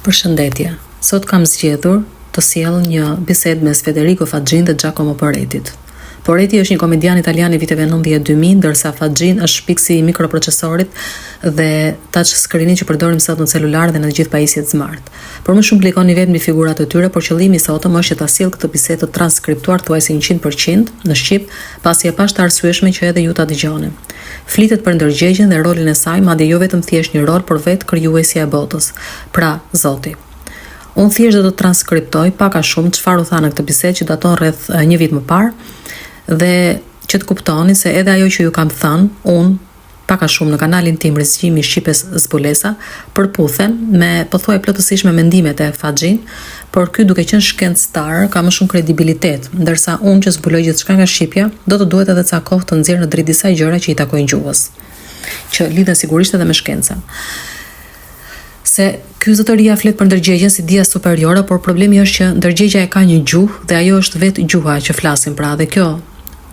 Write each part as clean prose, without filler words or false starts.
Përshëndetje. Sot kam zgjedhur të sjell një bisedë mes Federico Faggin dhe Giacomo Poretit. Poretti është një komedian italian i viteve 90 2000, ndërsa Faggin është shpikësi i mikroprocesorit dhe touch screen-it që përdorim sot në celular dhe në të gjithë pajisjet smart. Për më shumë klikoni vetë mbi figurat e tyre, por qëllimi i sotëm është që ta sjell këtë bisedë të transkriptuar thuajse 100% në shqip, pasi e pashë të arsyeshme që edhe ju ta dëgjoni. Flitet për ndërgjegjen dhe rolin e saj, madje jo vetëm thjesht një rol, por vetë krijuesja e botës, pra Zoti. Unë thjesht do të transkriptoj pak a shumë çfarë u tha në këtë bisedë që daton rreth një vit më parë dhe që të kuptoni se edhe ajo që ju kam thënë unë pak a shumë në kanalin tim Rizgjimi i Shqipes Zbulesa përputhen me pothuaj plotësisht me mendimet e Faggin, por ky duke qenë shkencëtar ka më shumë kredibilitet, ndërsa unë që zbuloj gjithçka nga shqipja, do të duhet edhe ca kohë të nxjerr në dritë disa gjëra që i takojnë gjuhës, që lidhen sigurisht edhe me shkencën. Se ky zotëria flet për ndërgjegjen si dija superiore, por problemi është që ndërgjegja e ka një gjuhë dhe ajo është vetë gjuha që flasim pra dhe kjo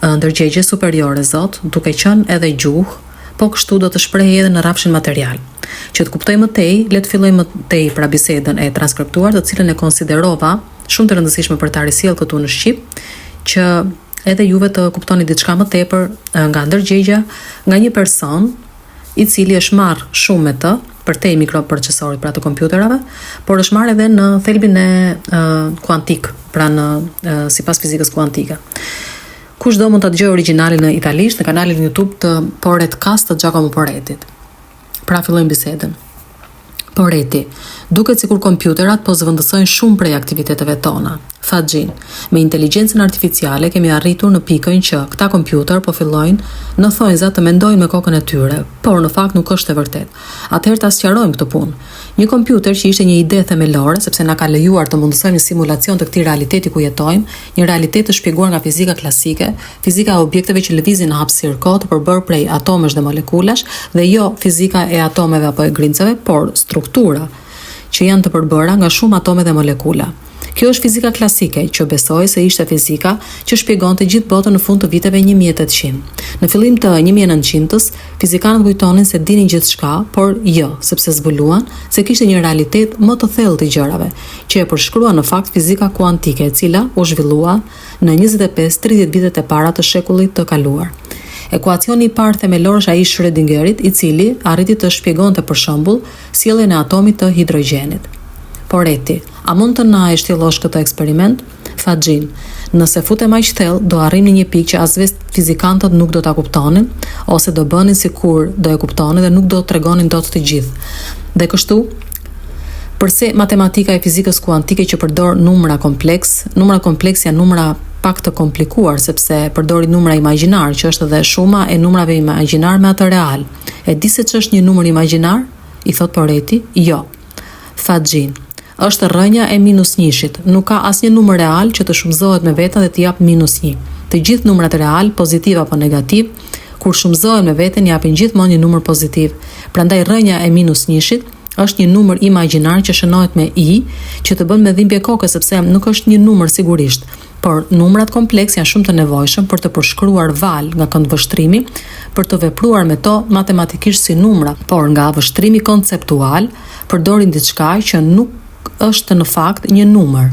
ndërgjegje superiore Zot, duke qenë edhe gjuhë, po kështu do të shprehej edhe në rrafshin material. Që të kuptojmë më tej, le të fillojmë më tej pra bisedën e transkriptuar, të cilën e konsiderova shumë të rëndësishme për ta risjellë këtu në shqip, që edhe juve të kuptoni diçka më tepër nga ndërgjegja, nga një person i cili është marrë shumë me të, përtej mikroprocesorit pra të kompjuterave, por është marrë edhe në thelbin e kuantik, pra në sipas fizikës kuantike. Kushdo mund ta dëgjojë origjinalin në italisht në kanalin YouTube të Poretcast të Giacomo Poretit. Pra fillojmë bisedën. Poretti, duket sikur kompjuterat po zëvendësojnë shumë prej aktiviteteve tona. Faggin, me inteligjencën artificiale kemi arritur në pikën që këta kompjuterë po fillojnë në thonjza të mendojnë me kokën e tyre, por në fakt nuk është e vërtetë. Atëherë ta sqarojmë këtë punë. Një kompjuter që ishte një ide themelore, sepse na ka lejuar të mundësojmë një simulacion të këtij realiteti ku jetojmë, një realitet të shpjeguar nga fizika klasike, fizika e objekteve që lëvizin në hapësirë-kohë të përbërë prej atomesh dhe molekulash dhe jo fizika e atomeve apo e grimcave, por struktura që janë të përbëra nga shumë atome dhe molekula. Kjo është fizika klasike, që besoj se ishte fizika që shpjegonte gjithë botën në fund të viteve 1800. Në fillim të 1900-s, fizikanët kujtonin se dinin gjithçka, por jo, sepse zbuluan se kishte një realitet më të thellë të gjërave, që e përshkruan në fakt fizika kuantike, e cila u zhvillua në 25, 30 vitet e para të shekullit të kaluar. Ekuacioni i parë themelor është ai i Schrödingerit, i cili arriti të shpjegonte për shembull sjelljen e atomit të hidrogjenit. Poretti, a mund të na e shtjellosh këtë eksperiment? Faggin, nëse futem aq thellë, do arrijmë në një pikë që as vetë fizikantët nuk do ta kuptonin, ose do bënin sikur do e kuptonin dhe nuk do tregonin dot të gjithë. Dhe kështu, Përse matematika e fizikës kuantike që përdor numra kompleks, numra kompleks janë numra pak të komplikuar sepse përdorin numra imagjinarë, që është edhe shuma e numrave imagjinarë me atë real. E di se ç'është një numër imagjinar? I thotë Poretti, jo. Faggin. Është rrënja e minus njëshit. Nuk ka asnjë numër real që të shumëzohet me veten dhe të japë minus një. Të gjithë numrat realë, pozitivë apo negativë, kur shumëzohen me veten japin gjithmonë një numër pozitiv. Prandaj rrënja e minus njëshit është një numër imagjinar që shënohet me i, që të bën me dhimbje koke sepse nuk është një numër sigurisht, por numrat kompleks janë shumë të nevojshëm për të përshkruar valë nga këndvështrimi, për të vepruar me to matematikisht si numra, por nga vështrimi konceptual përdorin diçka që nuk është në fakt një numër.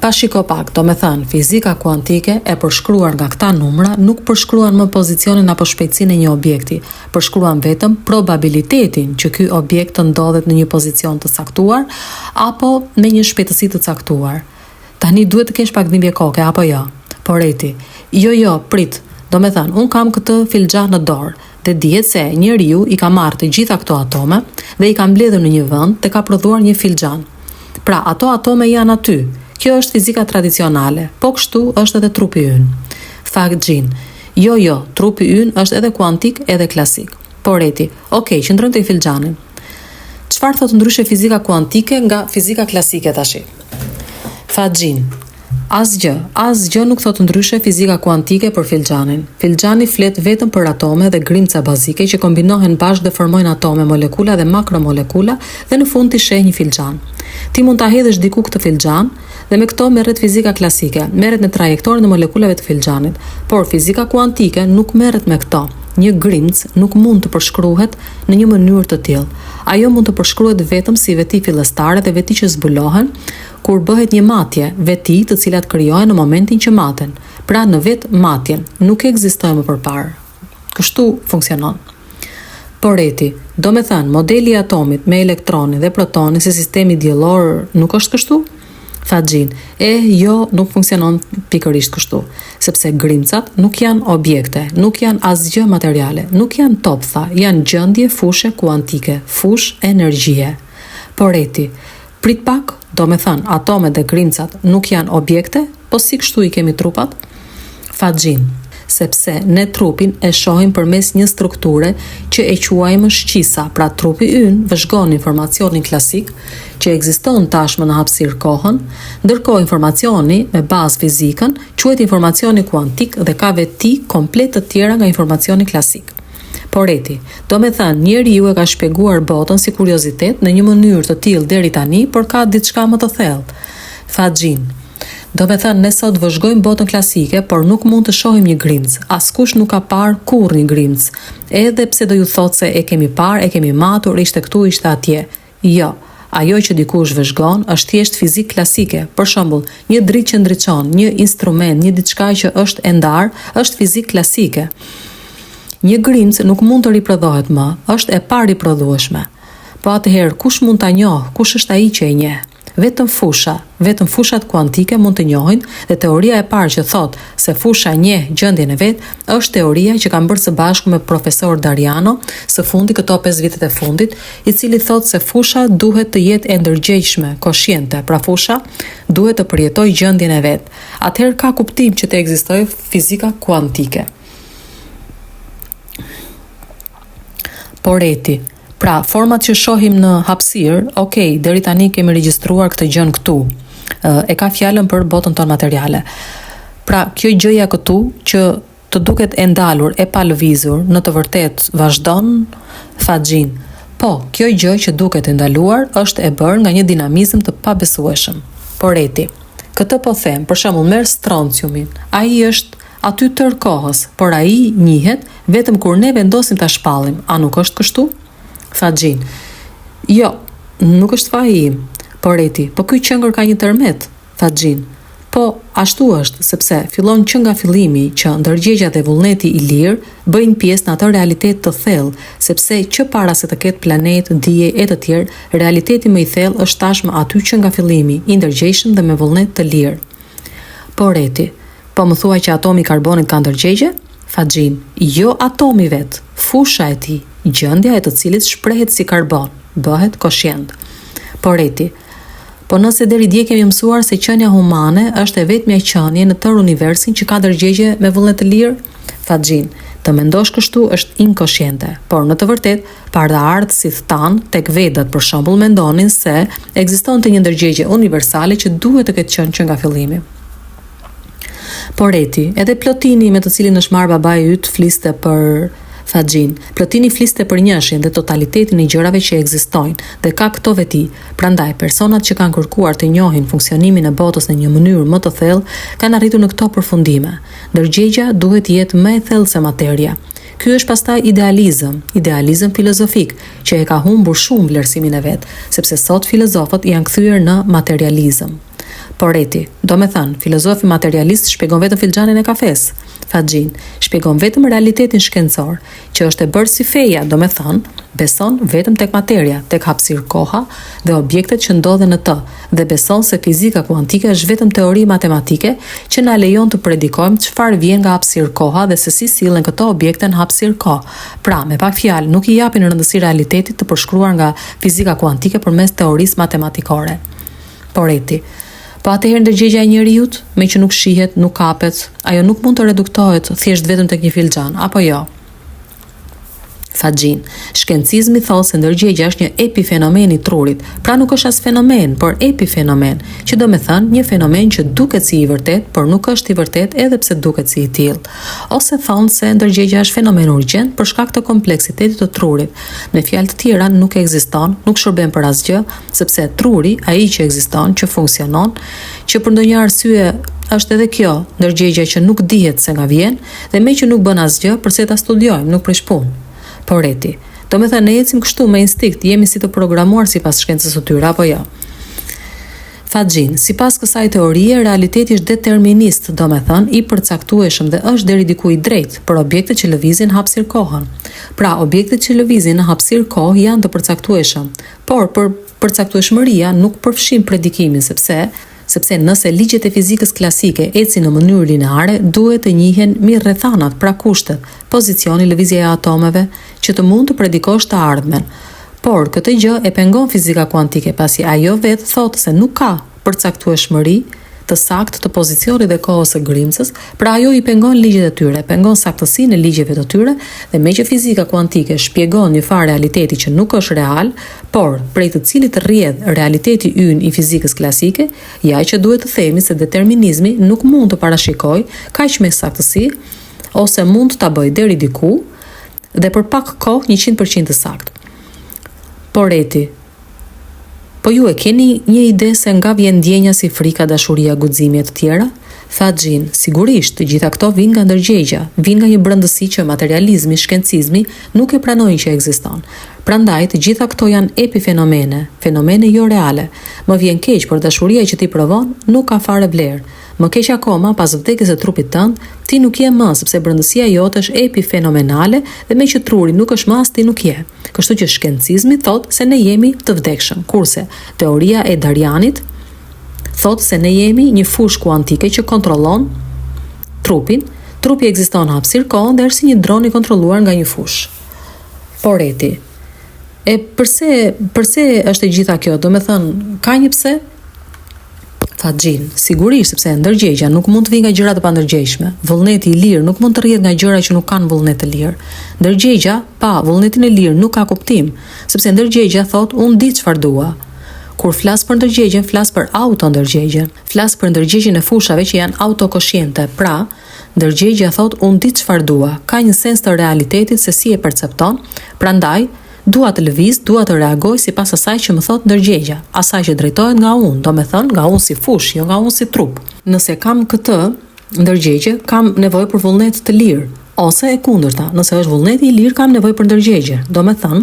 Pa shiko pak, domethënë, fizika kuantike e përshkruar nga këta numra nuk përshkruan më pozicionin apo shpejtësinë e një objekti, përshkruan vetëm probabilitetin që ky objekt të ndodhet në një pozicion të caktuar apo me një shpejtësi të caktuar. Tani duhet të kesh pak dhimbje koke, apo jo? Poretti, Jo, jo, prit. Domethënë, unë kam këtë filxhan në dorë dhe dihet se njeriu i ka marrë të gjitha këto atome dhe i ka mbledhur në një vend dhe ka prodhuar një filxhan. Pra, ato atome janë aty. Kjo është fizika tradicionale. Po kështu është edhe trupi ynë. Faggin, Jo, jo, trupi ynë është edhe kuantik edhe klasik. Poretti, Ok, qëndrojmë tek filxhani. Çfarë thotë ndryshe fizika kuantike nga fizika klasike tashi? Faggin, Asgjë, asgjë nuk thotë ndryshe fizika kuantike për filxhanin. Filxhani flet vetëm për atome dhe grimca bazike që kombinohen bashkë dhe formojnë atome, molekula dhe makromolekula dhe në fund ti sheh një filxhan. Ti mund ta hedhësh diku këtë filxhan dhe me këto merret fizika klasike, merret me trajektoren e molekulave të filxhanit. Por fizika kuantike nuk merret me këto. Një grimcë nuk mund të përshkruhet në një mënyrë të tillë. Ajo mund të përshkruhet vetëm si veti fillestare dhe veti që zbulohen kur bëhet një matje, veti të cilat krijohen në momentin që maten. Pra në vetë matjen, nuk ekzistojnë më përparë. Kështu funksionon. Poreti, Domethënë, modeli i atomit me elektronin dhe protonin si sistemi diellor nuk është kështu? Faxhin, Eh, jo, nuk funksionon pikërisht kështu, sepse grimcat nuk janë objekte, nuk janë asgjë materiale, nuk janë toptha, janë gjendje fushe kuantike, fushë energjie. Poreti, Prit pak, domethënë, atomet dhe grimcat nuk janë objekte, po si kështu i kemi trupat? Faxhin, Sepse ne trupin e shohim përmes një strukture që e quajmë shqisa, pra trupi ynë vëzhgon informacionin klasik që ekziston tashmë në hapësirë-kohën, ndërkohë informacioni me bazë fizikën quhet informacioni kuantik dhe ka veti komplet të tjera nga informacioni klasik. Poreti, Domethënë, njeriu e ka shpjeguar botën si kuriozitet në një mënyrë të tillë deri tani, por ka diçka më të thellë. Faxhin, Domethënë, ne sot vëzhgojmë botën klasike, por nuk mund të shohim një grimcë. Askush nuk ka parë kurrë një grimcë. Edhe pse do ju thotë se e kemi parë, e kemi matur, ishte këtu, ishte atje. Jo. Ajo që dikush vëzhgon është thjesht fizikë klasike. Për shembull, një dritë që ndriçon, një instrument, një diçka që është e ndarë, është fizikë klasike. Një grimcë nuk mund të riprodhohet më, është e pariprodhueshme. Po atëherë, kush mund ta njohë, kush është ai që e njeh? Vetëm fusha, vetëm fushat kuantike mund të njohin dhe teoria e parë që thotë se fusha njeh gjendjen e vet është teoria që kam bërë së bashku me profesor Dariano së fundi këto 5 vitet e fundit, i cili thotë se fusha duhet të jetë e ndërgjegjshme, koshiente, pra fusha duhet të përjetojë gjendjen e vet. Atëherë ka kuptim që të ekzistojë fizika kuantike. Poreti, Pra, format që shohim në hapësirë, ok, deri tani kemi regjistruar këtë gjënë këtu. E ka fjalën për botën tonë materiale. Pra, kjo gjëja këtu që të duket e ndalur, e palëvizur, në të vërtetë vazhdon Faxhin. Po, kjo gjë që duket e ndaluar është e bërë nga një dinamizëm të pabesueshëm. Poreti. Këtë po them, për shembull, merr stronciumin. Ai është aty tërë kohës, por ai njihet vetëm kur ne vendosim ta shpallim, a nuk është kështu? Faxhin. Jo, nuk është faji im. Poreti, po ky qenkër ka një tërmet. Faxhin. Po, ashtu është, sepse fillon që nga fillimi që ndërgjegja dhe vullneti i lirë bëjnë pjesë në atë realitet të thellë, sepse që para se të ketë planetë, diej e të tjerë, realiteti më i thellë është tashmë aty që nga fillimi, i ndërgjegjshëm dhe me vullnet të lirë. Poreti, Po më thua që atomi i karbonit ka ndërgjegje? Faxhin, Jo atomi vetë, fusha e tij, gjendja e të cilit shprehet si karbon, bëhet koshient. Poreti, Po nëse deri dje kemi mësuar se qenia humane është e vetmja qenie në tërë universin që ka ndërgjegje me vullnet të lirë? Faxhin, Të mendosh kështu është inkoshiente, por në të vërtetë paraardhësit tanë, tek Vedat për shembull mendonin se ekzistonte një ndërgjegje universale që duhet të ketë qenë që nga fillimi. Poreti, edhe Plotini me të cilin është marrë babai yt fliste për Faxhin. Plotini fliste për njëshin dhe totalitetin e gjërave që ekzistojnë dhe ka këto veti. Prandaj, personat që kanë kërkuar të njohin funksionimin e botës në një mënyrë më të thellë kanë arritur në këto përfundime. Ndërgjegja duhet të jetë më e thellë se materia. Ky është pastaj idealizëm, idealizëm filozofik, që e ka humbur shumë vlerësimin e vet, sepse sot filozofët janë kthyer në materializëm. Poreti, domethënë, filozofi materialist shpjegon vetëm filxhanin e kafesë. Faxhin, shpjegon vetëm realitetin shkencor, që është e bërë si feja, domethënë, beson vetëm tek materia, tek hapësirë-koha dhe objektet që ndodhen në të, dhe beson se fizika kuantike është vetëm teori matematike që na lejon të predikojmë çfarë vjen nga hapësirë-koha dhe se si sillen këto objekte në hapësirë-kohë. Pra, me pak fjalë, nuk i japin rëndësi realitetit të përshkruar nga fizika kuantike përmes teorisë matematikore. Poreti. Po atëherë ndërgjegja e njeriut, meqë nuk shihet, nuk kapet, ajo nuk mund të reduktohet thjesht vetëm tek një filxhan, apo jo? Faxhin. Shkencizmi thotë se ndërgjegja është një epifenomen i trurit, pra nuk është as fenomen, por epifenomen, që do me thënë një fenomen që duket si i vërtetë, por nuk është i vërtetë edhe pse duket si i tillë. Ose thonë se ndërgjegja është fenomen urgjent për shkak të kompleksitetit të trurit. Me fjalë të tjera, nuk ekziston, nuk shërben për asgjë, sepse truri, ai që ekziston, që funksionon, që për ndonjë arsye Është edhe kjo ndërgjegja që nuk dihet se nga vjen dhe meqë nuk bën asgjë, përse ta studiojmë, nuk prish punë. Poretti, Domethënë ne ecim kështu me instinkt, jemi si të programuar sipas shkencës së tyre, apo jo? Faxhin, Sipas kësaj teorie, realiteti është determinist, domethënë, i përcaktueshëm dhe është deri diku i drejtë, për objektet që lëvizin në hapësirë-kohën. Pra, objektet që lëvizin në hapësirë-kohë janë të përcaktueshëm. Por, për përcaktueshmëria nuk përfshin predikimin, sepse, sepse nëse ligjet e fizikës klasike ecin në mënyrë lineare, duhet të njihen mirë rrethanat, pra kushtet, pozicioni, lëvizja e atomeve, që të mund të predikosh të ardhmen. Por, këtë gjë e pengon fizika kuantike, pasi ajo vetë thotë se nuk ka përcaktueshmëri të saktë të pozicionit dhe kohës së grimcës, pra ajo i pengon ligjet e tyre, pengon saktësinë e ligjeve të tyre dhe meqë fizika kuantike shpjegon një farë realiteti që nuk është real, por prej të cilit rrjedh realiteti ynë i fizikës klasike, ja që duhet të themi se determinizmi nuk mund të parashikojë kaq me saktësi ose mund ta bëjë deri diku, Dhe për pak kohë 100% të saktë. Poretti, Po ju e keni një ide se nga vjen ndjenja si frika, dashuria, guximi e të tjera? Faxhin, Sigurisht, të gjitha këto vijnë nga ndërgjegja, vijnë nga një brendësi që materializmi, shkencizmi nuk e pranojnë që ekziston. Prandaj, të gjitha këto janë epifenomene, fenomene jo reale. Më vjen keq, por dashuria që ti provon nuk ka fare vlerë. Më keq akoma, pas vdekjes së trupit tënd, ti nuk je më, sepse brendësia jote është epifenomenale dhe meqë truri nuk është më as ti nuk je. Kështu që shkencizmi thotë se ne jemi të vdekshëm, kurse teoria e Darianit thotë se ne jemi një fushë kuantike që kontrollon trupin, trupi ekziston në hapësirë-kohën dhe është si një dron i kontrolluar nga një fushë. Poretti, E përse përse është e gjitha kjo? Domethënë, ka një pse? Faxhin, Sigurisht, sepse ndërgjegja nuk mund të vijë nga gjëra të pandërgjegjshme. Vullneti i lirë nuk mund të rrjedhë nga gjëra që nuk kanë vullnet të lirë. Ndërgjegja pa vullnetin e lirë nuk ka kuptim, sepse ndërgjegja thotë unë di çfarë dua. Kur flas për ndërgjegjen, flas për autondërgjegjen. Flas për ndërgjegjen e fushave që janë autokoshiente. Pra, ndërgjegja thotë unë di çfarë dua, ka një sens të realitetit se si e percepton, prandaj, Dua të lëviz, dua të reagoj sipas asaj që më thotë ndërgjegja, asaj që drejtohet nga unë, domethënë nga unë si fushë, jo nga unë si trup. Nëse kam këtë ndërgjegje, kam nevojë për vullnet të lirë, ose e kundërta, nëse është vullneti i lirë, kam nevojë për ndërgjegje. Domethënë,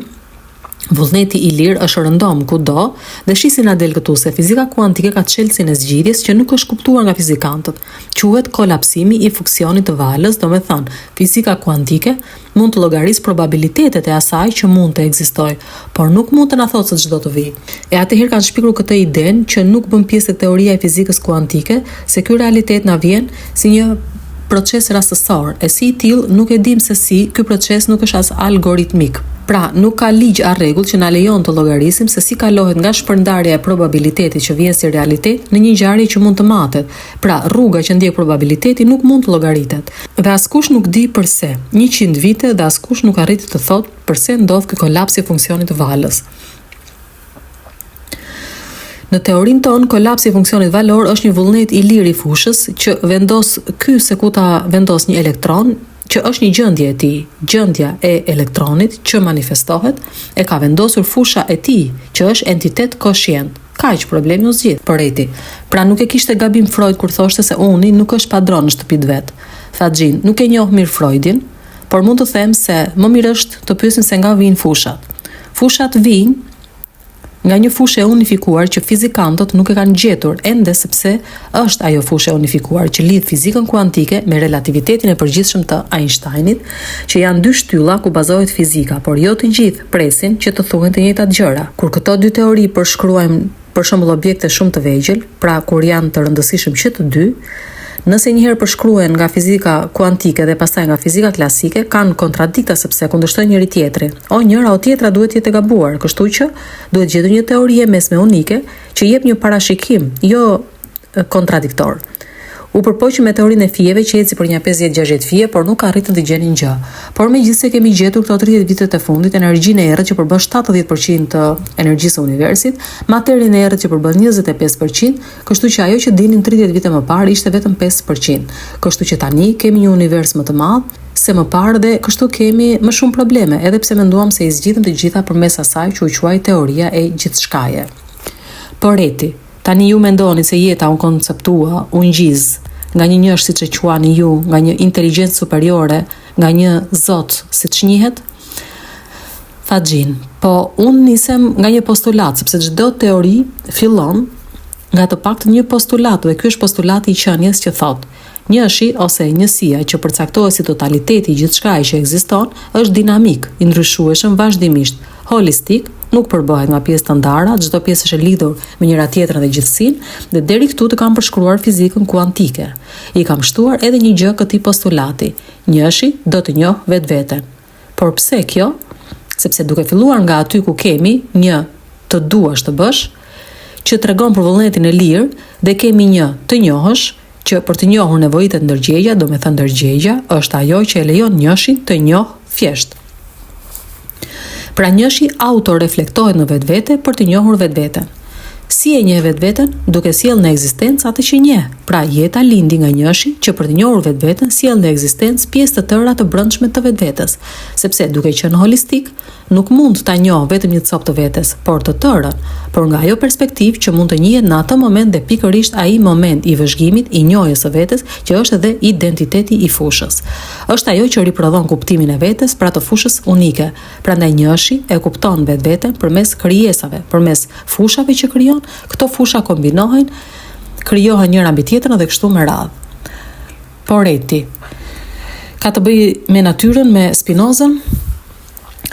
vullneti i lirë është rëndom kudo dhe shih si na del këtu se fizika kuantike ka çelësin e zgjidhjes që nuk është kuptuar nga fizikantët. Quhet kolapsimi i funksionit të valës, domethënë, fizika kuantike Mund të llogarisë probabilitetet e asaj që mund të ekzistojë, por nuk mund të na thotë se ç'do të vijë. E atëherë kanë shpikur këtë idenë që nuk bën pjesë tek teoria e fizikës kuantike, se ky realitet na vjen si një proces rastësor, e si i tillë nuk e dimë se si, ky proces nuk është as algoritmik. Pra, nuk ka ligj a rregull që na lejon të llogarisim se si kalohet nga shpërndarja e probabilitetit që vjen si realitet në një ngjarje që mund të matet, Pra, rruga që ndjek probabiliteti nuk mund të llogaritet. Dhe askush nuk di përse. 100 vite dhe askush nuk arriti të thotë përse ndodh ky kolaps i funksionit të valës. Në teorinë tonë, kolapsi i funksionit valor është një vullnet i lirë i fushës që vendos ky se ku ta vendos një elektron, që është një gjendje e tij, gjendja e elektronit që manifestohet, e ka vendosur fusha e tij, që është entitet koshient. Kaq, problemi u zgjidh. Poretti. Pra nuk e kishte gabim Freud kur thoshte se uni nuk është padron në shtëpi të vet. Faxhin, nuk e njoh mirë Freudin, por mund të them se më mirë është të pyesim se nga vijnë fushat. Fushat vijnë nga një fushë e unifikuar që fizikantët nuk e kanë gjetur ende sepse është ajo fushë e unifikuar që lidh fizikën kuantike me relativitetin e përgjithshëm të Einsteinit, që janë dy shtylla ku bazohet fizika, por jo të gjithë presin që të thuhen të njëjtat gjëra. Kur këto dy teori përshkruajnë për shembull objekte shumë të vegjël, pra kur janë të rëndësishëm që të dy, nëse një herë përshkruhen nga fizika kuantike dhe pastaj nga fizika klasike, kanë kontradikta sepse kundërshtojnë njëri-tjetrin. O njëra o tjetra duhet të jetë e gabuar, kështu që duhet gjetur një teori e mesme unike që jep një parashikim, jo kontradiktor. U përpoqën me teorinë e fijeve që eci për nja 50-60 fije, por nuk arritën të gjenin gjë. Por megjithëse kemi gjetur këto 30 vitet e fundit energjinë e errët që përbën 70% të energjisë së universit, materien e errët që përbën 25%, kështu që ajo që dinin 30 vite më parë ishte vetëm 5%. Kështu që tani kemi një univers më të madh se më parë dhe kështu kemi më shumë probleme, edhe pse menduam se i zgjidhëm të gjitha përmes asaj që u quaj teoria e gjithçkaje. Poretti, Tani ju mendoni se jeta u konceptua, u ngjiz. nga një njësh siç e quani ju, nga një inteligjencë superiore, nga një zot siç njihet? Faxhin, Po, unë nisem nga një postulat, sepse çdo teori fillon nga të paktën një postulat dhe ky është postulati i qenies që thotë, Njëshi ose njësia që përcaktohet si totaliteti i gjithçkaje që ekziston, është dinamik, i ndryshueshëm vazhdimisht, holistik, nuk përbëhet nga pjesë të ndara, çdo pjesë është e lidhur me njëra-tjetrën dhe gjithësinë, dhe deri këtu të kam përshkruar fizikën kuantike. I kam shtuar edhe një gjë këtij postulati, njëshi do të njohë vetveten. Por pse kjo? Sepse duke filluar nga aty ku kemi një të duash të bësh, që tregon për vullnetin e lirë dhe kemi një të njohësh, që për të njohur nevojitet ndërgjegja, domethënë ndërgjegja është ajo që e lejon njëshin të njohë thjesht. Pra njëshi autoreflektohet në vetvete për të njohur vetveten. Si e njeh vetveten? Duke sjellë në ekzistencë atë që njeh. Pra jeta lindi nga njëshi që për të njohur vetveten sjell në ekzistencë pjesë të tëra të brendshme të vetvetes, sepse duke qenë holistik, nuk mund ta njohë vetëm një copë të vetes, por të tërën, por nga ajo perspektivë që mund të njihet në atë moment dhe pikërisht ai moment i vëzhgimit, i njohjes së vetes, që është edhe identiteti i fushës. Është ajo që riprodhon kuptimin e vetes, pra të fushës unike. Prandaj njëshi e kupton vetveten përmes krijesave, përmes fushave që krijon, këto fusha kombinohen, krijohen njëra mbi tjetrën dhe kështu me radhë. Poretti. Ka të bëjë me natyrën, me Spinozën?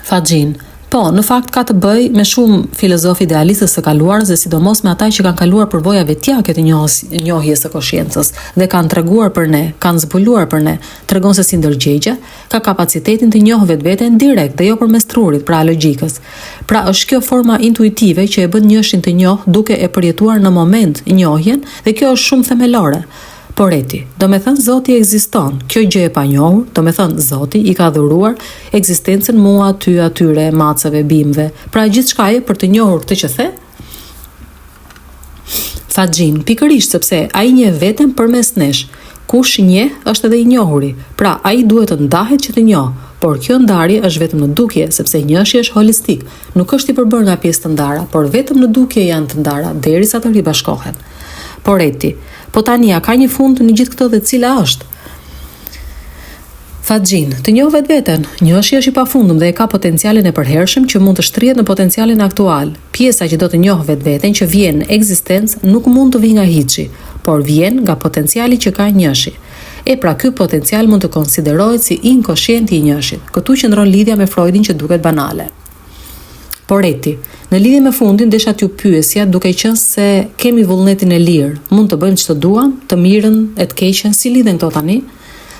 Faxhin. Po, në fakt ka të bëjë me shumë filozofë idealistë të së kaluarës dhe sidomos me ata që kanë kaluar përvoja vetjake të njohjes së koshiencës dhe kanë treguar për ne, kanë zbuluar për ne, tregon se si ndërgjegja ka kapacitetin të njohë vetveten direkt dhe jo përmes trurit, pra logjikës. Pra është kjo forma intuitive që e bën njëshin të njohë duke e përjetuar në moment njohjen dhe kjo është shumë themelore. Poretti, Domethënë Zoti ekziston, kjo gjë e panjohur, domethënë Zoti i ka dhuruar ekzistencën mua, ty, atyre, maceve, bimëve, pra gjithçkaje për të njohur këtë që the? Faxhin, Pikërisht sepse ai njeh veten përmes nesh. Kush njeh është edhe i njohuri. Pra, ai duhet të ndahet që të njohë. Por kjo ndarje është vetëm në dukje, sepse njëshi është holistik, nuk është i përbërë nga pjesë të ndara, por vetëm në dukje janë të ndara, derisa të ribashkohen. Poretti, Po tani a ka një fund në gjithë këtë dhe cila është? Faxhin, Të njohë vetveten. Njëshi është i pafundëm dhe e ka potencialin e përhershëm që mund të shtrihet në potencialin aktual. Pjesa që do të njohë vetveten që vjen në ekzistencë nuk mund të vijë nga hiçi, por vjen nga potenciali që ka njëshi. E pra ky potencial mund të konsiderohet si inkoshienti i njëshit. Këtu qëndron lidhja me Freudin që duket banale. Poretti, Në lidhje me fundin desha t'ju pyesja duke qenë se kemi vullnetin e lirë, mund të bëjmë ç'të duam, të mirën e të keqen, si lidhen këto tani?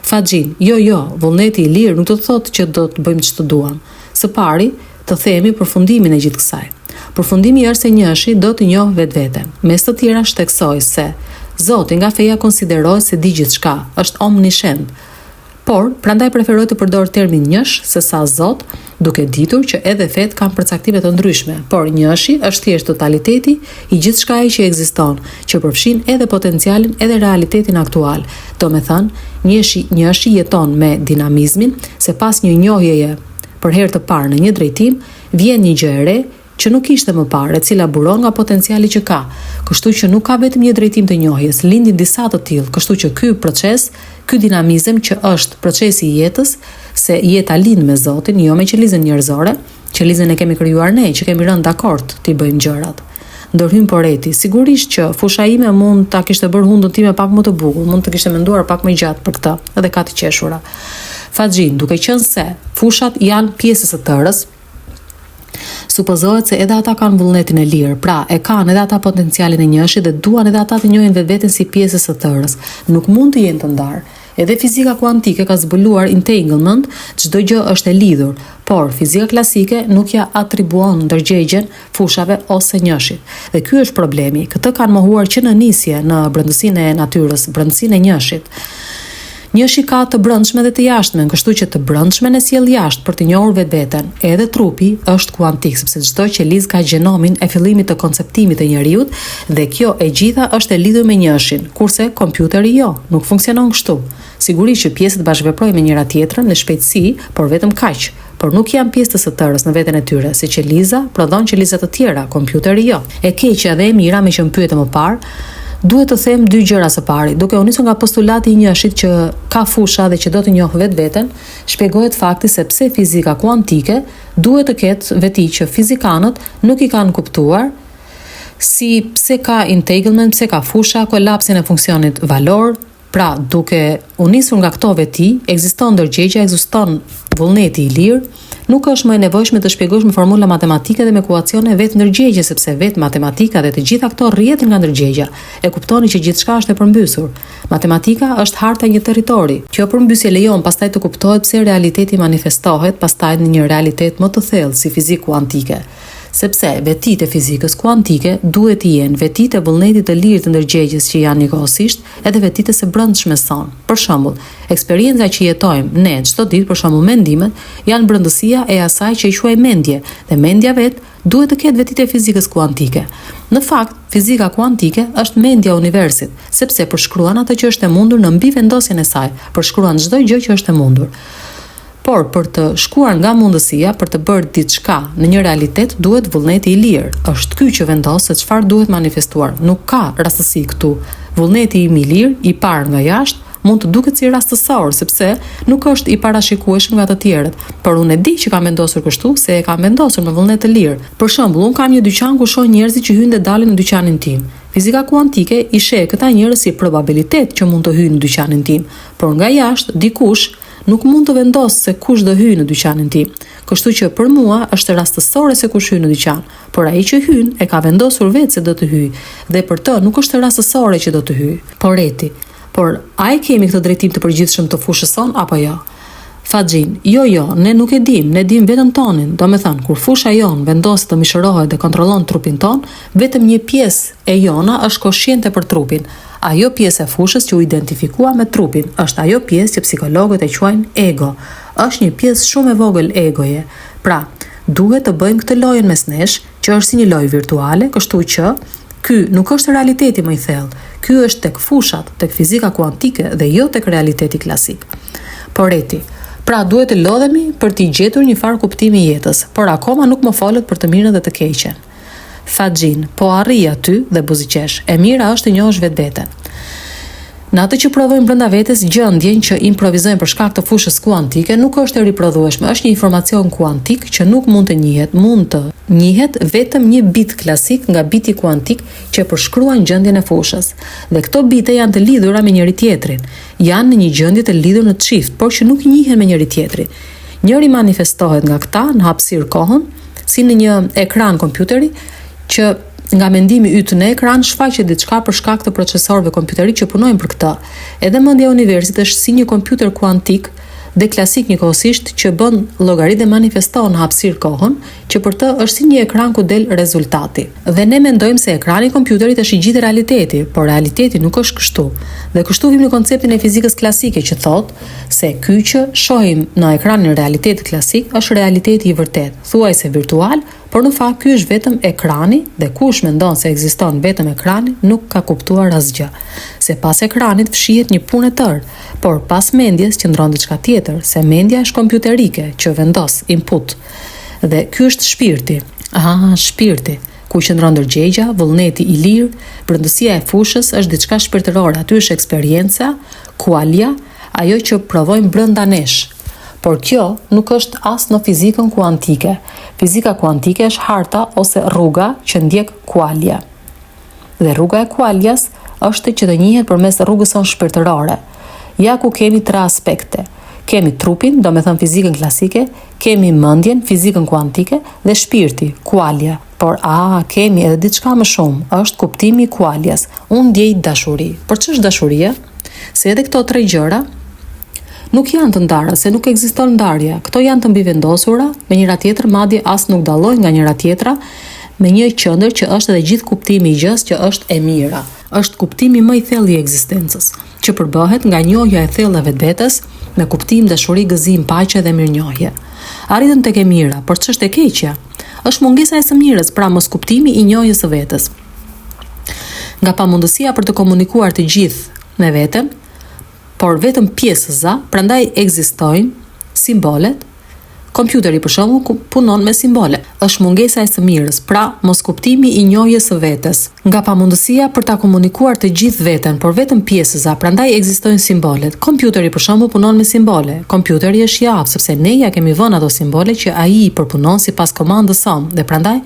Faxhin, Jo, jo, vullneti i lirë nuk do të thotë që do të bëjmë ç'të duam. Së pari, të themi përfundimin e gjithë kësaj. Përfundimi është se njëshi do të njohë vetveten. Mes të tjerash theksoj se Zoti nga feja konsiderohet se di gjithçka, është omnishent. Por, prandaj preferoj të përdor termin njësh se sa Zot, duke ditur që edhe fetë kanë përcaktime të ndryshme, por njëshi është thjesht totaliteti i gjithçkaje që ekziston, që përfshin edhe potencialin edhe realitetin aktual. Domethënë, njëshi njëshi jeton me dinamizmin se pas një njohjeje për herë të parë në një drejtim, vjen një gjë e re, që nuk ishte më parë, e cila buron nga potenciali që ka, kështu që nuk ka vetëm një drejtim të njohjes, lindin disa të tillë, kështu që ky proces, ky dinamizëm që është procesi i jetës, se jeta lind me Zotin, jo me qelizën njerëzore, qelizën e kemi krijuar ne, që kemi rënë dakord t'i bëjmë gjërat. Ndërhyn Poretti, sigurisht që fusha ime mund ta kishte bërë hundën time pak më të bukur, mund të kishte menduar pak më gjatë për këtë, edhe ka të qeshura. Faxhin, duke qenë se fushat janë pjesë e së tërës, Supozohet se edhe ata kanë vullnetin e lirë, pra e kanë edhe ata potencialin e njëshit dhe duan edhe ata të njohin vetveten si pjesë e së tërës. Nuk mund të jenë të ndarë. Edhe fizika kuantike ka zbuluar entanglement, çdo gjë është e lidhur, por fizika klasike nuk ia atribuon ndërgjegjen fushave ose njëshit. Dhe ky është problemi. Këtë kanë mohuar që në nisje në brendësinë e natyrës, brendësinë e njëshit. Njëshi ka të brendshme dhe të jashtmen, kështu që të brendshmen e sjell jashtë për të njohur vetveten. Edhe trupi është kuantik, sepse çdo qelizë ka gjenomin e fillimit të konceptimit të njeriut dhe kjo e gjitha është e lidhur me njëshin, kurse kompjuteri jo, nuk funksionon kështu. Sigurisht që pjesët bashkëveprojnë me njëra-tjetrën në shpejtësi, por vetëm kaq. Por nuk janë pjesë të së tërës në veten e tyre, se qeliza prodhon qeliza të tjera, kompjuteri jo. E keqja dhe e mira, meqë më pyete më parë. Duhet të them dy gjëra së pari. Duke u nisur nga postulati i njëshit që ka fusha dhe që do të njohë vetveten, shpjegohet fakti se pse fizika kuantike duhet të ketë veti që fizikanët nuk i kanë kuptuar, si pse ka entanglement, pse ka fusha, kolapsin e funksionit valor, Pra, duke u nisur nga këto veti, ekziston ndërgjegja, ekziston vullneti i lirë, nuk është më e nevojshme të shpjegosh me formula matematike dhe me ekuacione vetë ndërgjegjen, sepse vetë matematika dhe të gjitha këto rrjedhin nga ndërgjegja. E kuptoni që gjithçka është e përmbysur. Matematika është harta e një territori. Kjo përmbysje lejon pastaj të kuptohet pse realiteti manifestohet pastaj në një realitet më të thellë si fizikë kuantike. Sepse vetitë e fizikës kuantike duhet të jenë vetitë e vullnetit të lirë të ndërgjegjes që janë njëkohësisht edhe vetitë e së brendshmes sonë. Për shembull, eksperienca që jetojmë ne çdo ditë, për shembull mendimet, janë brendësia e asaj që e quajmë mendje dhe mendja vetë duhet të ketë vetitë e fizikës kuantike. Në fakt, fizika kuantike është mendja e universit, sepse përshkruan atë që është e mundur në mbivendosjen e saj, përshkruan çdo gjë që është e mundur. Por për të shkuar nga mundësia për të bërë diçka në një realitet duhet vullneti i lirë. Është ky që vendos se çfarë duhet manifestuar. Nuk ka rastësi këtu. Vullneti im i lirë, i parë nga jashtë, mund të duket si rastësor, sepse nuk është i parashikueshëm nga të tjerët. Por unë e di që kam vendosur kështu, se e kam vendosur me vullnet të lirë. Për shembull, unë kam një dyqan ku shoh njerëzit që hyjnë dhe dalin në dyqanin tim. Fizika kuantike i sheh këta njerëz si probabilitet që mund të hyjnë në dyqanin tim, por nga jashtë dikush Nuk mund të vendos se kush do hyjë në dyqanin tim. Kështu që për mua është rastësore se kush hyn në dyqan, por ai që hyn e ka vendosur vetë se do të hyjë dhe për të nuk është rastësore që do të hyjë. Poretti, Por a e kemi këtë drejtim të përgjithshëm të fushës sonë apo jo? Faxhin, Jo, jo, ne nuk e dimë, ne dimë vetëm tonin. Domethënë, kur fusha jonë vendos të mishërohet dhe kontrollon trupin tonë, vetëm një pjesë e jona është koshiente për trupin. Ajo pjesë e fushës që u identifikua me trupin, është ajo pjesë që psikologët e quajnë ego. Është një pjesë shumë e vogël egoje. Pra, duhet të bëjmë këtë lojën mes nesh, që është si një lojë virtuale, kështu që ky nuk është realiteti më i thellë. Ky është tek fushat, tek fizika kuantike dhe jo tek realiteti klasik. Poretti, Pra, duhet të lodhemi për t'i gjetur një farë kuptimi jetës, por akoma nuk më folët për të mirën dhe të keqen. Faxhin, Po arrij aty dhe buzëqesh. E mira është të njohësh vetveten. Në atë që provojmë brenda vetes, gjendjen që improvizojmë për shkak të fushës kuantike nuk është e riprodhueshme, është një informacion kuantik që nuk mund të njihet, mund të njihet vetëm një bit klasik nga biti kuantik që përshkruan gjendjen e fushës. Dhe këto bite janë të lidhura me njëri-tjetrin. Janë në një gjendje të lidhur në çift, por që nuk njihen me njëri-tjetrin. Njëri manifestohet nga këta në hapësirë kohën, si në një ekran kompjuteri që nga mendimi yt në ekran shfaqet diçka për shkak të procesorëve kompjuterikë që punojnë për këtë. Edhe mendja e universit është si një kompjuter kuantik dhe klasik njëkohësisht që bën llogari dhe manifeston në hapësirë kohën, që për të është si një ekran ku del rezultati. Dhe ne mendojmë se ekrani i kompjuterit është i gjithë realiteti, por realiteti nuk është kështu. Dhe kështu vijmë në konceptin e fizikës klasike që thotë se ky që shohim në ekranin e realitetit klasik është realiteti i vërtetë, thuajse virtual, por në fakt ky është vetëm ekrani dhe kush mendon se ekziston vetëm ekrani nuk ka kuptuar asgjë. Se pas ekranit fshihet një punë e tërë, por pas mendjes qëndron diçka tjetër, se mendja është kompjuterike që vendos input. Dhe ky është shpirti. Ah, shpirti. Ku qëndron ndërgjegja, vullneti i lirë, brendësia e fushës është diçka shpirtërore, aty është eksperienca, qualia, ajo që provojmë brenda nesh. Por kjo nuk është as në fizikën kuantike. Fizika kuantike është harta ose rruga që ndjek qualia. Dhe rruga e qualias është që të njihet përmes rrugës sonë shpirtërore. Ja ku kemi tre aspekte. Kemi trupin, domethënë fizikën klasike, kemi mendjen, fizikën kuantike dhe shpirti, qualia. Por a, kemi edhe diçka më shumë, është kuptimi i qualias. Unë ndjej dashuri. Por ç'është dashuria? Se edhe këto tre gjëra nuk janë të ndara, se nuk ekziston ndarja. Këto janë të mbivendosura me njëra tjetrën, madje as nuk dallojnë nga njëra tjetra, me një qendër që është edhe gjithë kuptimi i gjësë që është e mira. Është kuptimi më i thellë i ekzistencës, që përbëhet nga njohja e thellë e vetvetes, me kuptim, dashuri, gëzim, paqe dhe mirënjohje. Arritëm tek e mira, por ç'është e keqja? Është mungesa e së mirës, pra moskuptimi i njohjes së vetes. Nga pamundësia për të komunikuar të gjithë me veten, por vetëm pjesëza, prandaj ekzistojnë simbolet. Kompjuteri për shembull punon me simbole. Është mungesa e së mirës, pra moskuptimi i njohjes së vetes. Nga pamundësia për ta komunikuar të gjithë veten, por vetëm pjesëza, prandaj ekzistojnë simbolet. Kompjuteri për shembull punon me simbole. Kompjuteri është i aftë, sepse ne ia kemi vënë ato simbole që ai i përpunon sipas komandës sonë dhe prandaj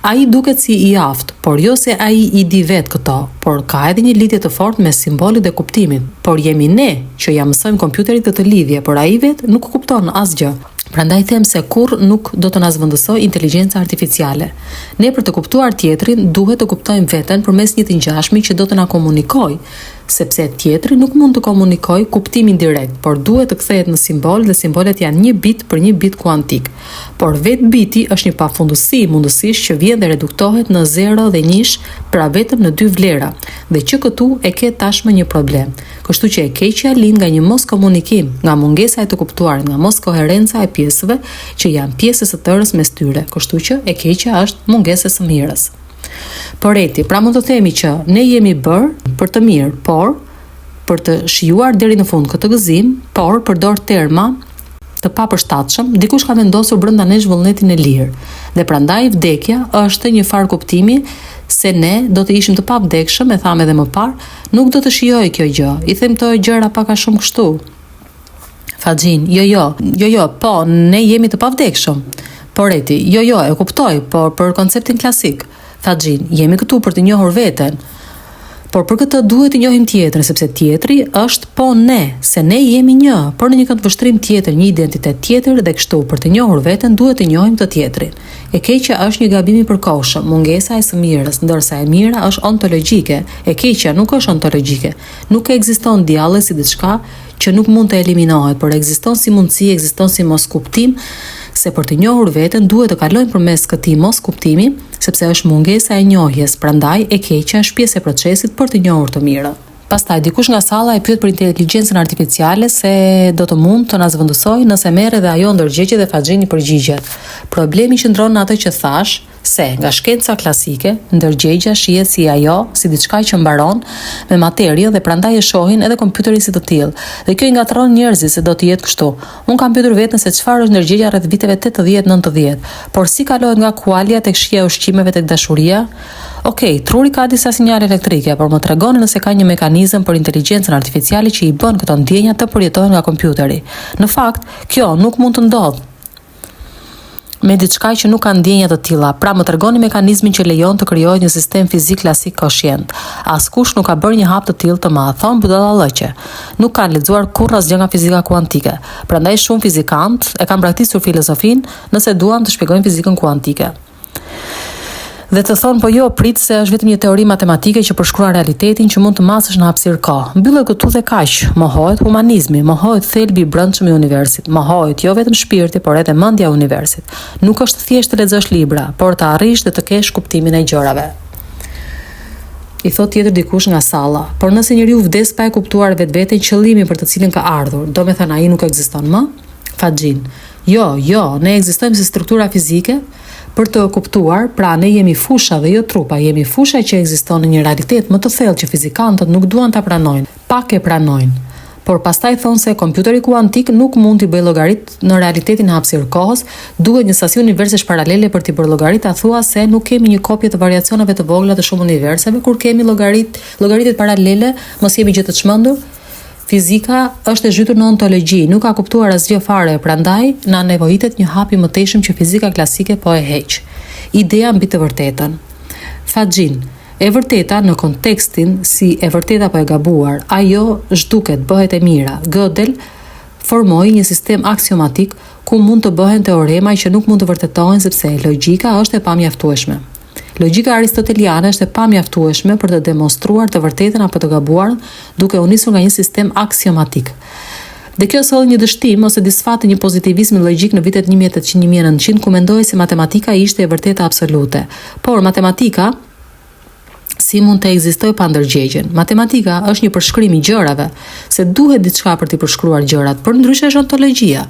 Ai duket si i aftë, por jo se ai i di vetë këto, por ka edhe një lidhje të fortë mes simbolit dhe kuptimit, por jemi ne që ia mësojmë kompjuterit këtë lidhje, por ai vetë nuk kupton asgjë. Prandaj them se kurrë nuk do të na zëvendësojë inteligjenca artificiale. Ne për të kuptuar tjetrin duhet të kuptojmë veten përmes një të ngjashmi që do të na komunikojë, sepse tjetri nuk mund të komunikojë kuptimin direkt, por duhet të kthehet në simbol dhe simbolet janë një bit për një bit kuantik. Por vetë biti është një pafundësi mundësish që vjen dhe reduktohet në zero dhe njësh, pra vetëm në dy vlera, dhe që këtu e ke tashmë një problem. Kështu që e keqja lind nga një moskomunikim, nga mungesa e të kuptuarit, nga moskoherenca e pjesëve që janë pjesë e së tërës mes tyre, kështu që e keqja është mungesë e së mirës. Poretti, pra mund të themi që ne jemi bërë për të mirë, por për të shijuar deri në fund këtë gëzim, por përdor terma të papërshtatshëm, dikush ka vendosur brenda nesh vullnetin e lirë. Dhe prandaj vdekja është një farë kuptimi se ne do të ishim të pavdekshëm, e thamë edhe më parë, nuk do të shijohej kjo gjë. I them këto gjëra pak a shumë kështu. Faxhin, jo jo, jo jo, po, ne jemi të pavdekshëm. Poretti, jo jo, e kuptoj, por për konceptin klasik. Faxhin, jemi këtu për të njohur veten. Por për këtë duhet të njohim tjetrin, sepse tjetri është po ne, se ne jemi një, por në një këndvështrim tjetër, një identitet tjetër dhe kështu për të njohur veten duhet të njohim të tjetrin. E keqja është një gabim i përkohshëm, mungesa e së mirës, ndërsa e mira është ontologjike, e keqja nuk është ontologjike. Nuk ekziston djalli si diçka që nuk mund të eliminohet, por ekziston si mundësi, ekziston si moskuptim, se për të njohur veten duhet të kalojmë përmes këtij moskuptimi, sepse është mungesa e njohjes, prandaj e keqja është pjesë e procesit për të njohur të mirën. Pastaj dikush nga salla e pyet për inteligjencën artificiale se do të mund të na zëvendësojë nëse merr edhe ajo ndërgjegje dhe Faxhini përgjigjet. Problemi qëndron në atë që thashë, Se, nga shkenca klasike, ndërgjegja shihet si ajo, si diçka që mbaron me materien dhe prandaj e shohin edhe kompjuterin si të tillë. Dhe kjo i ngatërron njerëzit se do të jetë kështu. Unë kam pyetur veten se çfarë është ndërgjegja rreth viteve 80, 90. Por si kalohet nga qualia tek shija e ushqimeve tek dashuria? Ok, truri ka disa sinjale elektrike, por më tregoni nëse ka një mekanizëm për inteligjencën artificiale që i bën këto ndjenja të përjetohen nga kompjuteri. Në fakt, kjo nuk mund të ndodhë me diçka që nuk ka ndjenja të tilla. Pra më tregoni mekanizmin që lejon të krijohet një sistem fizik klasik koshient. Askush nuk ka bërë një hap të tillë të madh, thonë budallallëqe. Nuk kanë lexuar kurrë asgjë nga fizika kuantike. Prandaj shumë fizikantë e kanë braktisur filozofinë nëse duam të shpjegojmë fizikën kuantike. Dhe të thonë po jo, prit se është vetëm një teori matematike që përshkruan realitetin që mund të masësh në hapësirë kohë. Mbyllet këtu dhe kaq. Mohohet humanizmi, mohohet thelbi i brendshëm i universit, mohohet jo vetëm shpirti, por edhe mendja e universit. Nuk është thjesht të lexosh libra, por të arrish dhe të kesh kuptimin e gjërave. I thotë tjetër dikush nga salla. Por nëse njeriu vdes pa e kuptuar vetveten qëllimin për të cilin ka ardhur, domethënë ai nuk ekziston më? Faxhin. Jo, jo, ne ekzistojmë si struktura fizike për të kuptuar, pra ne jemi fusha dhe jo trupa, jemi fusha që ekziston në një realitet më të thellë që fizikantët nuk duan ta pranojnë, pak e pranojnë. Por pastaj thonë se kompjuteri kuantik nuk mund t'i bëjë llogaritë në realitetin e hapësirë-kohës, duhet një sasi universesh paralele për t'i bërë llogaritë, a thua se nuk kemi një kopje të variacioneve të vogla të shumë universeve, kur kemi llogarit, llogaritjet paralele, mos jemi gjë të çmendur? Fizika është e zhytur në ontologji, nuk ka kuptuar asgjë fare, prandaj na nevojitet një hap i mëtejshëm që fizika klasike po e heq. Ideja mbi të vërtetën. Faxhin, E vërteta në kontekstin si e vërtetë apo e gabuar, ajo zhduket, bëhet e mira. Gödel formoi një sistem aksiomatik ku mund të bëhen teorema që nuk mund të vërtetohen sepse logjika është e pamjaftueshme. Logjika aristoteliane është e pamjaftueshme për të demonstruar të vërtetën apo të gabuarën duke u nisur nga një sistem aksiomatik. Dhe kjo solli një dështim ose disfatë të një pozitivizmi logjik në vitet 1800-1900 ku mendohej se matematika ishte e vërteta absolute. Por matematika si. Si mund të ekzistojë pa ndërgjegjen? Matematika është një përshkrim i gjërave, se duhet diçka për t'i përshkruar gjërat, përndryshe është ontologjia.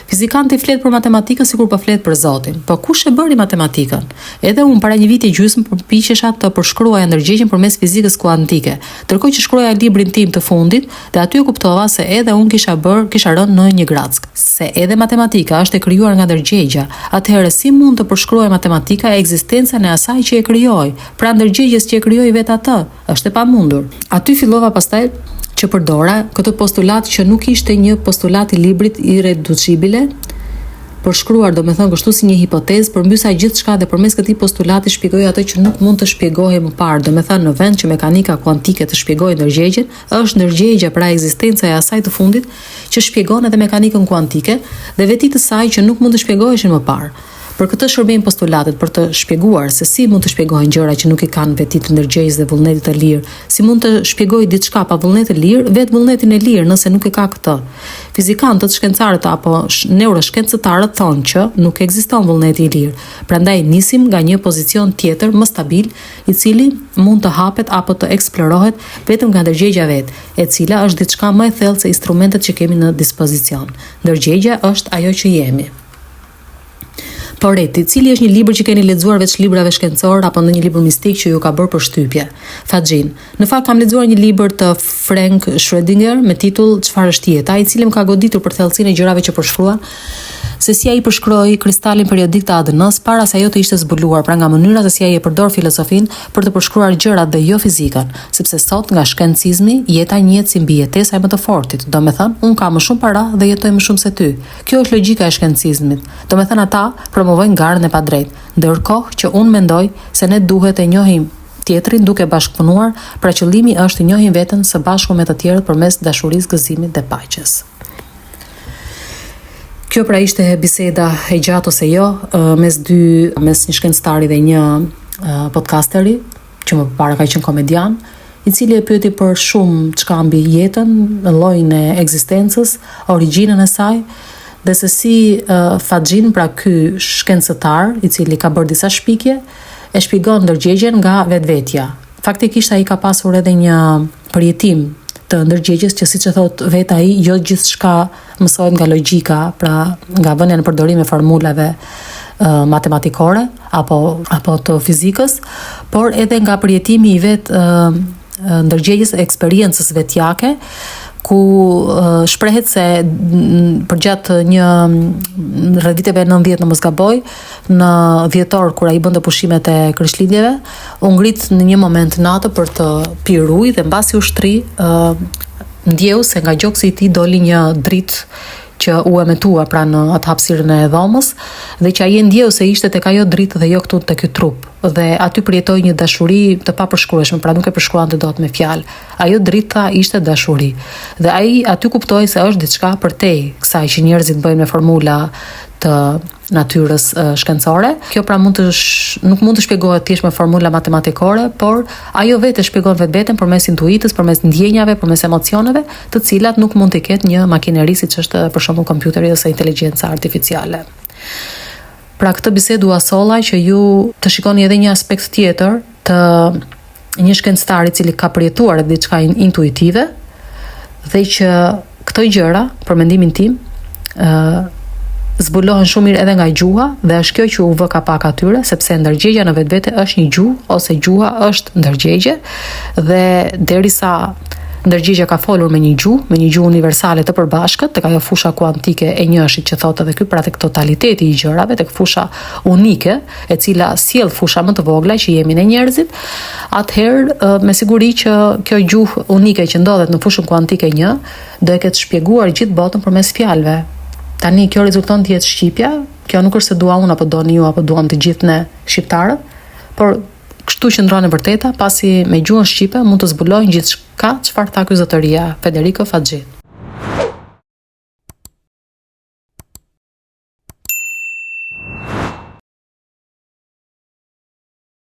Fizikanti flet për matematikën sikur po flet për Zotin. Po kush e bëri matematikën? Edhe unë para një viti e gjysmë përpiqesha të përshkruaja ndërgjegjen përmes fizikës kuantike, ndërkohë që shkruaja librin tim të fundit dhe aty e kuptova se edhe unë kisha bërë, kisha rënë në një grackë. Se edhe matematika është e krijuar nga ndërgjegja, atëherë si mund të përshkruajë matematika ekzistencën e asaj që e krijoi, pra ndërgjegjes që e krijoi vetë atë? Është e pamundur. Aty fillova pastaj që përdora këtë postulat që nuk ishte një postulat i librit Irreducibile, përshkruar domethënë kështu si një hipotezë, përmbysa gjithçka dhe përmes këtij postulati shpjegoi atë që nuk mund të shpjegohej më parë, domethënë në vend që mekanika kuantike të shpjegojë ndërgjegjen, është ndërgjegja pra ekzistenca e asaj të fundit që shpjegon edhe mekanikën kuantike dhe veti të saj që nuk mund të shpjegoheshin më parë. Për këtë shërbejnë postulatet, për të shpjeguar se si mund të shpjegohen gjëra që nuk i kanë vetitë të ndërgjegjes dhe vullnetit të lirë, si mund të shpjegojë diçka pa vullnet të lirë, vetë vullnetin e lirë nëse nuk e ka këtë. Fizikantët, shkencarët apo neuroshkencëtarët thonë që nuk ekziston vullneti i lirë. Prandaj nisim nga një pozicion tjetër më stabil, i cili mund të hapet apo të eksplorohet vetëm nga ndërgjegja vetë, e cila është diçka më e thellë se instrumentet që kemi në dispozicion. Ndërgjegja është ajo që jemi. Poretti, cili është një libër që keni lexuar veç librave shkencorë apo ndonjë libër mistik që ju ka bërë përshtypje? Faxhin, Në fakt kam lexuar një libër të Frank Schrödinger me titull Çfarë është jeta, i cili më ka goditur për thellësinë e gjërave që përshkruan, se si ai përshkroi kristalin periodik të ADN-së para se ajo të ishte zbuluar, pra nga mënyra se si ai e përdor filozofinë për të përshkruar gjërat dhe jo fizikën, sepse sot nga shkencizmi jeta njihet si mbijetesa e më të fortit, domethënë unë kam më shumë para dhe jetoj më shumë se ty. Kjo është logjika e shkencizmit. Domethënë ata promovojnë garën e padrejtë, ndërkohë që unë mendoj se ne duhet të njohim tjetrin duke bashkëpunuar, pra qëllimi është të njohim veten së bashku me të tjerët përmes dashurisë, gëzimit dhe paqes. Kjo pra ishte biseda e gjatë ose jo mes dy mes një shkencëtari dhe një podcasteri që më parë ka qenë komedian, i cili e pyeti për shumë çka mbi jetën, llojin e ekzistencës, origjinën e saj dhe se si Faxhin, pra ky shkencëtar, i cili ka bërë disa shpikje, e shpjegon ndërgjegjen nga vetvetja. Faktikisht ai ka pasur edhe një përjetim të ndërgjegjes që siç e thotë vetë ai, jo gjithçka mësohet nga logjika, pra nga vënia në përdorim e formulave matematikore apo apo të fizikës, por edhe nga përjetimi i vetë ndërgjegjes, eksperiencës vetjake, ku shprehet se përgjatë një rreth viteve 90 në mos gaboj, në dhjetor kur ai bënte pushimet e Krishtlindjeve, u ngrit në një moment natë për të pirë ujë dhe mbasi u shtri, ndjeu se nga gjoksi i tij doli një dritë që u emetua pra në atë hapësirën e dhomës dhe që ai e ndjeu se ishte tek ajo dritë dhe jo këtu te ky trup dhe aty përjetoi një dashuri të papërshkrueshme, pra nuk e përshkruante dot me fjalë. Ajo dritë tha ishte dashuri. Dhe ai aty kuptoi se është diçka përtej kësaj që njerëzit bëjnë me formula të natyrës shkencore. Kjo pra mund të sh, nuk mund të shpjegohet thjesht me formula matematikore, por ajo vetë e shpjegon vetveten përmes intuitës, përmes ndjenjave, përmes emocioneve, të cilat nuk mund t'i ketë një makineri siç është për shembull kompjuteri ose inteligjenca artificiale. Pra këtë bisedë ua solla që ju të shikoni edhe një aspekt tjetër të një shkencëtar i cili ka përjetuar edhe diçka intuitive dhe që këto gjëra, për mendimin tim, ë zbulohen shumë mirë edhe nga gjuha dhe është kjo që u vë kapak atyre, sepse ndërgjegja në vetvete është një gjuhë ose gjuha është ndërgjegje dhe derisa ndërgjegja ka folur me një gjuhë, me një gjuhë universale të përbashkët, tek ajo fusha kuantike e njëshit që thotë edhe ky, pra tek totaliteti i gjërave, tek fusha unike, e cila sjell fusha më të vogla që jemi ne njerëzit, atëherë me siguri që kjo gjuhë unike që ndodhet në fushën kuantike 1 do e ketë shpjeguar gjithë botën përmes fjalëve. Tani kjo rezulton të jetë shqipja, kjo nuk është se dua unë apo doni ju apo duam të gjithë ne shqiptarët, por kështu qëndron e vërteta, pasi me gjuhën shqipe mund të zbulojnë gjithçka çfarë tha ky zotëria Federico Faggin.